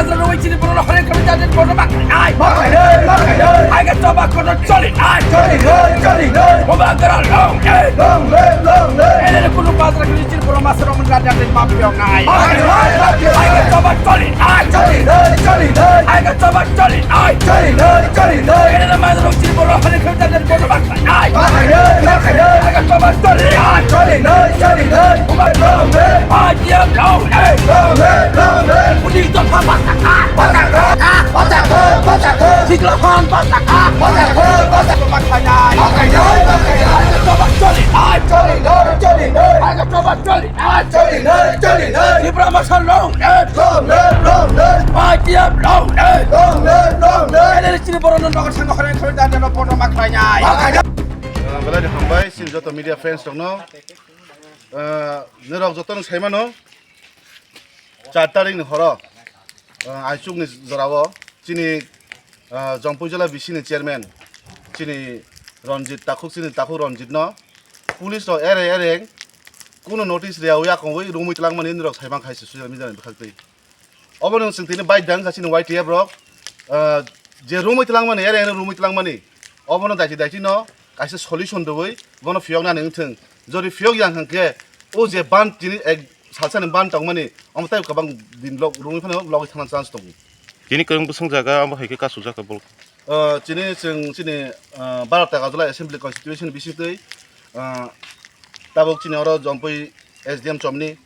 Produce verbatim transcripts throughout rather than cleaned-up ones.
Roi chini borok no hore kami jate borok no baknai. Baknai, baknai. Aiga choba kono choli nai. Choli nai, choli nai. Boba gara long live. Long live, long live. Ene kunu bazar kini chini borok masa rok mani jate map yong nai. Baknai, baknai. Aiga choba choli nai. Choli nai, choli nai. Aiga choba choli nai. Choli nai, choli nai. Ene masa rok chini borok hore kami jate borok no baknai. Baknai, baknai. Aiga choba choli nai. Choli nai, choli nai. Boba long live. Aiga long live. Long live, long live. Uni to papa. Sikla hon basaka. Basaka, basaka. Bakhainai. Bakhainai, bakhainai. Choba choli nai. Choli nai, choli nai. Choba choli nai. Choli nai, choli nai. Tipra masa long live. Long live, long live. P T F long live. Long live, long live. Ene chini borok no nogo sango hore khoi dan no bono makhainai. Bakhainai. Ah, belai ni hambai, chini joto media friends rok no. Ah, norok joto no sai mano. Char tarikni horo, ah, aichukni jorao chini, ah, Jompui jila bisini chairman chini Ranjit Takhuk, chini Takhuk Ranjitno police rok ere ere kuno notice riyawi akongwi romwi twlangmani norok saimang khaise social media ni bwkhaktwi. Obono chwng tini baidang kha chini Y T F rok, ah, je romwi twlangmani, ere ere romwi twlangmani, obono daiti daiti no kaisa solution rwwi bono phiyoknani wngthwng. Jodi phiyok yang hwnkhe o je ban tini ek salsani ban tongmani, omo tei kwbang din log rwngwi phano logwi thangna chance tongo. Tini kwrwng bwswng jaga abo hai khe kasujak kha bolong. Ah, chini chwng chini, ah, Bharat Tagarjala Assembly Constituency ni bisingtwi, ah, tabuk chini oro Jompui S D M Chomni,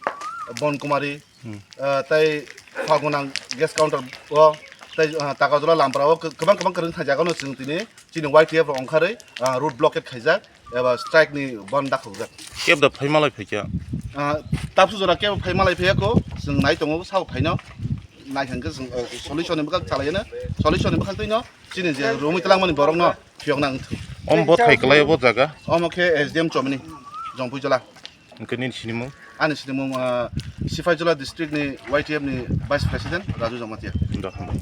Bon Kumari, Hmm. ah, tei Phagunang gas counter o, tei, ah, Tagarjala Lampra o kwbang kwbang kwrwng thai jaga no chwng tini chini Y T F rok ongkharwi, ah, road blockade khaijak. Eba strike ni ban dakhokjak. Kebo da phai malai phaikha? Ah, tapsu jora kebo phai malai phaiya ko, chwng nai tongo sabo phaino. Nai hwnkhe chwng, eh, solution ni bwkhak chalaina, solution ni bwkhak twino chini je romwi twlangmani borokno phiyokna wngthok. Om bo thai kwlai bo jaga? Omo khe S D M Chomni, Jompui jila. Hwnkhe nini sinimung? Ani sinimung, ah, Sipaijala district ni Y T F ni vice president Raju Jamatia. Do, hambai.